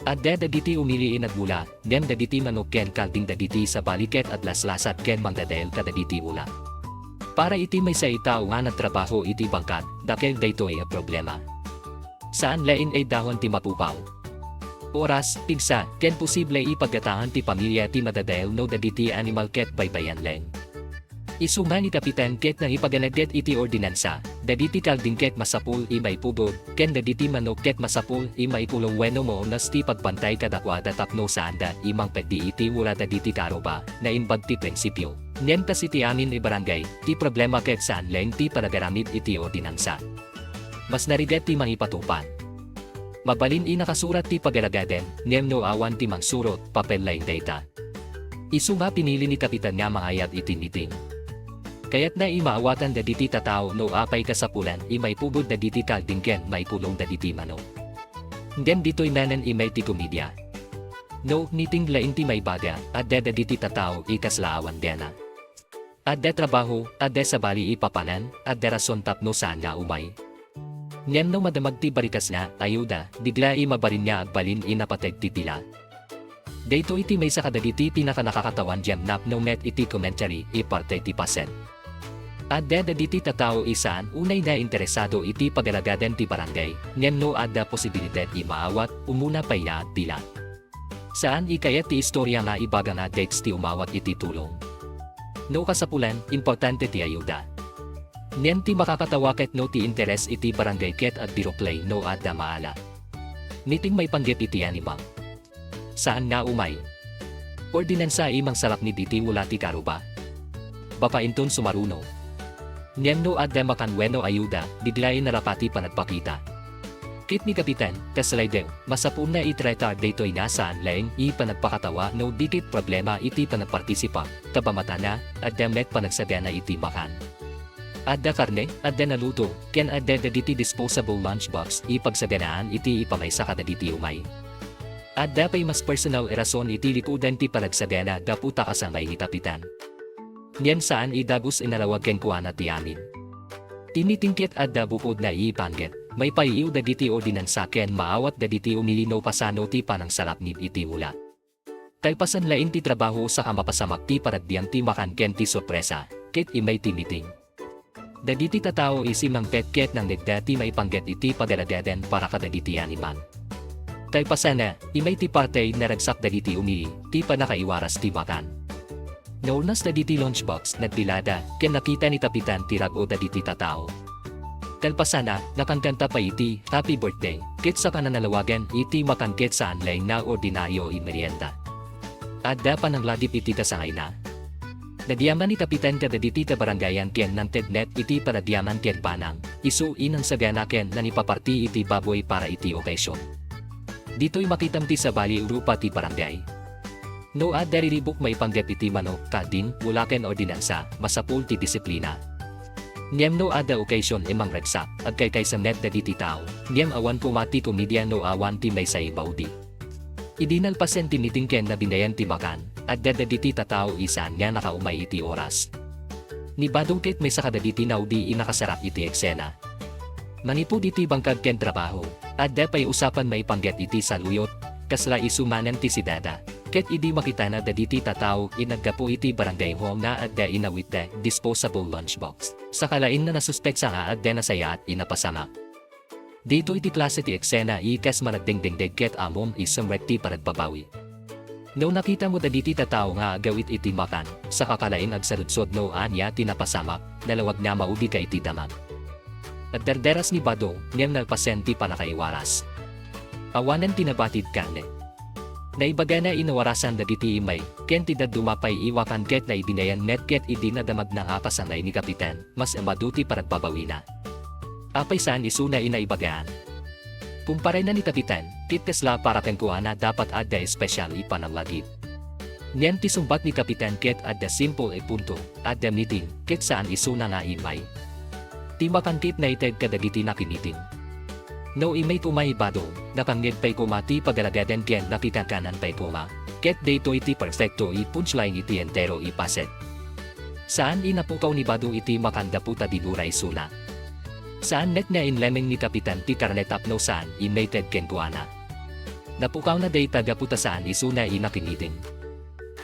Adda dagiti umili a nagbula, ngem dagiti manok ken kalding dagiti sabali ket aglaslasat ken mangdadael kadagiti ula. Para iti maysa a tao nga nagtrabaho iti bangkag, dakkel daytoy a problema. Saan laeng a dahon ti mapukaw. Oras, pigsa, ken posible a paggatangan ti pamilia ti madadael no dagiti animal ket baybay-an laeng. Isuna ni Kapitan ket naipaganagget iti ordinansa, dagiti kalding ket masapul a maipugod, ken dagiti manok ket masapul a maikulong wenno maunnos ti pagbantay kadakuada tapno saanda a mangpegdi iti ula dagiti karuba, naimbag ti prinsipio. Ngem kas iti amin a barangay, ti problema ket saan laeng ti panagaramid iti ordinansa. Mas narigat ti mangipatupad. Mabalin a nakasurat ti pagaragaden, ngem no awan ti mangsurot, papel laeng dayta. Isuna pinili ni Kapitan nga mangayab iti meeting. Kayatna a maawatan dagiti tattao no apay kasapulan a maipugod dagiti kalding ken maikulong dagiti manok. Ngem ditoy manen a meeting ti komedia. No meeting laeng ti maibaga, adda dagiti tattao a kasla awan gana. Adda trabaho, adda sabali a papanan, adda rason tapno saan nga umay. Ngem no madamag ti barikasna, ayuda, bigla a mabalin nga agbalin a napateg ti pila. Daytoy ti maysa kadagiti pinakanakakatawa a napno met iti commentary a parte ti paset. Adda dagiti tattao a saan unay nga interesado iti pagaragaden ti barangay, ngem no adda posibilidad a maawat, umuna pay nga agpila. Saan a kayat ti istoria nga ibaga nga dagiti umawat iti tulong. No kasapulan, importante ti ayuda. Ngem ti makakatawa ket no ti interes iti barangay ket agbiruklay no adda maala. Meeting maipanggep iti animal. Saan nga umay. Ordinansa a mangsalaknib iti ula ti karuba. Baka inton sumaruno. Ngem no adda makan wenno ayuda, bigla a nalapa ti panagpakita. Ket ni Kapitan, kas rider, masapulna a i-treatar daytoy nga saan laeng a panagpakatawa no di ket problema iti panagpartisipa, ta pamatana, adda met panagsagana iti makan. Adda karne, adda naluto, ken adda dagiti disposable lunchbox a pagsaganaan iti ipamaysa kadagiti umay. Adda pay mas personal a rason iti likudan ti panagsagana gapu ta kasangay ni Kapitan. Ngem saan a dagus a nalawag kenkuana ti amin. Ti meeting ket adda bukodna a panggep. Maipaiw dagiti ordinansa ken maawat dagiti umili no kasano ti panangsaraknib iti hula. Kalpasan laeng ti trabaho saka mapasamak ti paragbiang ti makan ken ti sorpresa, ket immay ti meeting. Dagiti tattao isu nangted ket nangngegda ti maipanggep iti pagaragadan para kadagiti animal. Kalpasanna, immay ti party, naragsak dagiti umili, ti pannakaiwaras ti makan. Naurnas dagiti lunchbox, nagbilada, ken nakita ni Kapitan ti rag-o dagiti tattao. Kalpasanna, nakangkanta pay iti Happy Birthday, ket sakana nalawagan iti makan ket saan laeng nga ordinario a merienda. Adda pananglagip iti kasangayna. Nagyaman ni Kapitan kadagiti kabarangayan ken nangted met iti panagyaman ken banang, isu a nangsagana ken nangipaparti iti baboy para iti okasyon. Ditoy makitam ti sabali rupa ti barangay. No adda riribuk maipanggep iti manok, kalding, hula ken ordinansa, masapul ti disiplina. Ngem no adda okasyon a mangragsak, agkaykaysa met dagiti tao, ngem awan koma ti komedia no awan ti maysa a maudi. Idi nalpasen ti meeting ken nabinayan ti makan, adda dagiti tattao a saan nga nakaumay iti oras. Ni Badong ket maysa kadagiti naudi a nakasarak iti eksena. Manipud iti bangkag ken trabaho, adda pay usapan maipanggep iti saluyot, kasla isu manen ti sidada. Ket idi makitana dagiti tattao a naggapu iti barangay hall nga adda inawitda disposable lunchbox, saka laeng nga nasuspetsa nga adda nasayaat a napasamak. Ditoy ti klase ti eksena a kas managdengdengdeg ket ammom a simrek ti panagbabawi. No nakitamo dagiti tattao nga agawid iti makan, sakaka laeng agsaludsod no ania ti napasamak, nalawag nga maudika iti damag. Agdardaras ni Badong, ngem nalpasen ti pannakaiwaras. Awanen ti nabatid karne. Naibagana a nawarasan dagiti immay, ken ti dadduma pay a makan ket naibinayan met ket idi nadamagna nga kasangay ni Kapitan, mas immadu ti panagbabawina. Apay saan isuna a naibagaan? Kumparenna ni Kapitan, ket kasla para kenkuana dapat adda espesyal a pananglagip. Ngem ti sungbat ni Kapitan ket adda simple a punto, adda meeting, ket saan isuna nga immay. Ti makan ket naited kadagiti nakimiting. No immay koma ni Badong, nakangngeg pay koma ti pagaragadan ken nakikankanan pay koma. Ket daytoy ti perfecto a punchline iti entero a paset. Saan a napukaw ni Badong iti makan gapu ta dinura isuna. Saan met nga inlemmeng ni Kapitan ti karne tapno saan a naited kenkuana. Napukawna dayta gapu ta saan isuna a nakimiting.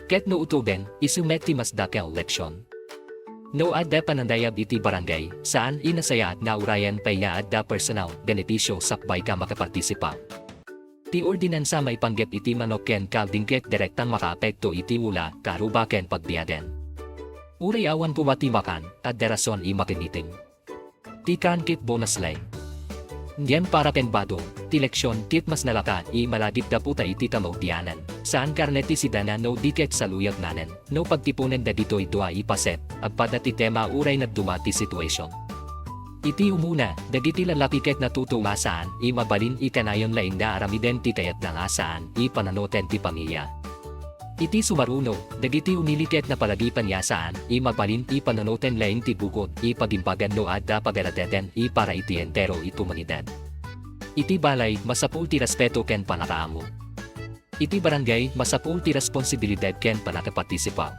Ket no utoben, isu met ti mas dakkel a leksion. No adda panagdayag iti barangay, saan a nasayaat nga urayen pay nga adda personal benepisio sakbay a makapartisipa. Ti ordinansa maipanggep iti manok ken kalding ket direktang makaapekto iti hula, karuba ken pagbiagen. Uray awan koma ti makan, adda rason a makimiting. Ti karne ket bonus laeng. Ngem para ken Badong, ti leksion ket mas nalaka a malagip gapu ta iti kamaudianan, saan karne ti sidana no di ket saluyot manen. No pagtiponen dagitoy dua a paset, agpada ti tema uray nagduma ti situation. Iti umuna, dagiti lallaki ket natuto nga saan a mabalin a kanayon laeng nga aramiden ti kayatda nga saan a pananunoten ti pamilya. Iti sumaruno, dagiti umili ket napalagipan nga saan a mabalin a pananunoten laeng ti bukod a pagimbagan no adda pagaragadan a para iti entero a komunidad. Iti balay, masapul ti respeto ken pannakaammo. Iti barangay, masapul ti responsibilidad ken pannakapartisipa.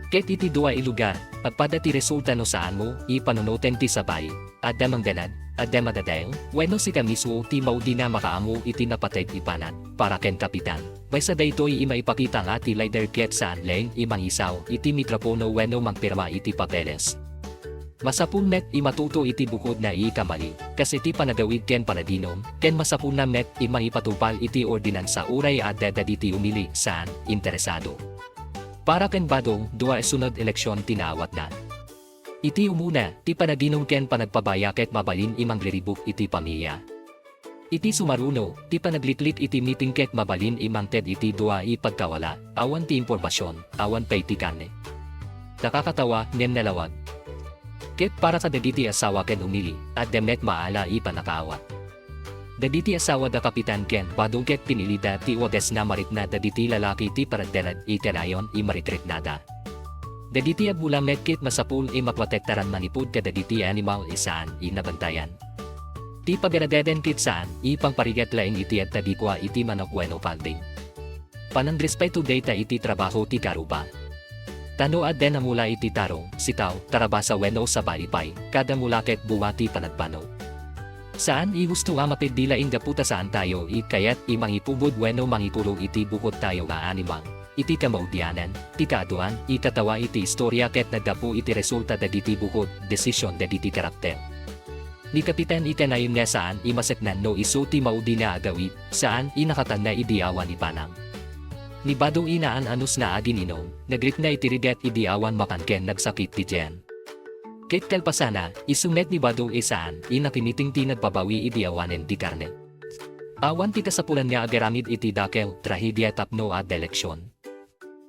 Ket iti dua a lugar, agpada ti resulta no saanmo a pananunoten ti sabali, adda mangdanag, adda madadael, wenno sika mismo ti maudi nga makaammo iti napateg a panag, para ken Kapitan. Maysa daytoy a maipakita nga ti leader ket saan laeng a mangisaw iti mikropono wenno mangpirma iti papeles. Masapul met a matuto iti bukod nga ikamali, kas iti panagawid ken panaginum, ken masapulna met a mangipatupal iti ordinansa uray adda dagiti umili saan interesado. Para ken Badong, dua a sunod a leksion ti naawatna. Iti umuna, ti panaginum ken panagpabaya ket mabalin a mangriribuk iti pamilya. Iti sumaruno, ti panagliklik iti meeting ket mabalin a mangted iti dua a pagkawala, awan ti impormasion, awan pay ti karne. Nakakatawa, ngem nalawag. Ket para kadagiti asawa ken umili, adda met maala a pannakaawat. Dagiti asawa da Kapitan ken Badong ket pinilida ti wagas nga marikna dagiti lalaki ti paragdarag a kanayon a mariknada. Dagiti agula met ket masapul a maprotektaran manipud kadagiti animal a saan a nabantayan. Ti pagaragadan ket saan a pangparigat laeng iti agtagikua iti manok wenno kalding. Panangrespeto dayta iti trabaho ti karuba. Ta no adda namula iti tarong, sitaw, karabasa wenno sabali pay, kada mula ket bunga ti panagbano. Saan i husto a mapigdi laeng gapu ta saan tayo i kayat i mangipubod wenno mangikuro iti bukod tayo nga animal. Iti kamaudianan, ti kaaduan, i katawa iti istoria ket naggapu iti resulta dagiti bukod, desisyon dagiti karakter. Ni Kapitan i kanayon nga saan i maseknan no isu ti maudi nga agawid, saan i nakatanna idi awan ipanang. Ni Bado i naan-anus nga agin-inom, nagritna iti rigat idi awan makan ken nagsakit ti tiyan. Ket kalpasana, isu met ni Bado i saan i nakimiting ti nagbabawi idi awanen ti karne. Awan ti kasapulan nga agaramid iti dakel, trahedia tapno adda leksyon.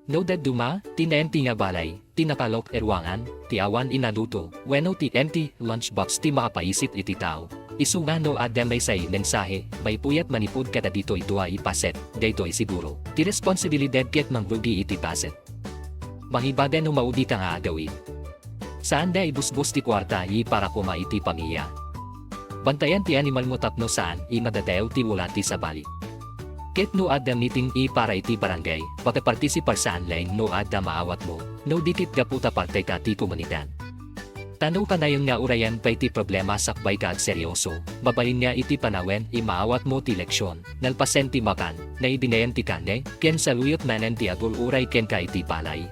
No dadduma, ti naem ti nga balay, ti nakalok e ruangan, ti awan inaluto, wenno ti empty lunchbox ti makapaisip iti tao. Isu nga no adda maysa a mensahe, maipuyat manipud kadagitoy dua a paset, daytoy siguro. Ti responsibilidad ket mangrugi iti paset. Mangibagay no maudi ka nga agawid. Saanda ibusbos ti kuarta a para koma iti pamilya. Bantayan ti animalmo tapno saan a madadael ti wala ti sabali. Ket no adda meeting a para iti barangay, pakapartisipar saan laeng no adda maawatmo, no di ket gapu ta parteka ti komunidad. Ta no kanayon nga urayen pay ti problema sakbay ka agseryoso, mabalin nga iti panawen a maawatmo ti leksyon, nalpasen ti makan, naibinayan ti karne, ken saluyot manen ti agur-uray kenka iti balay,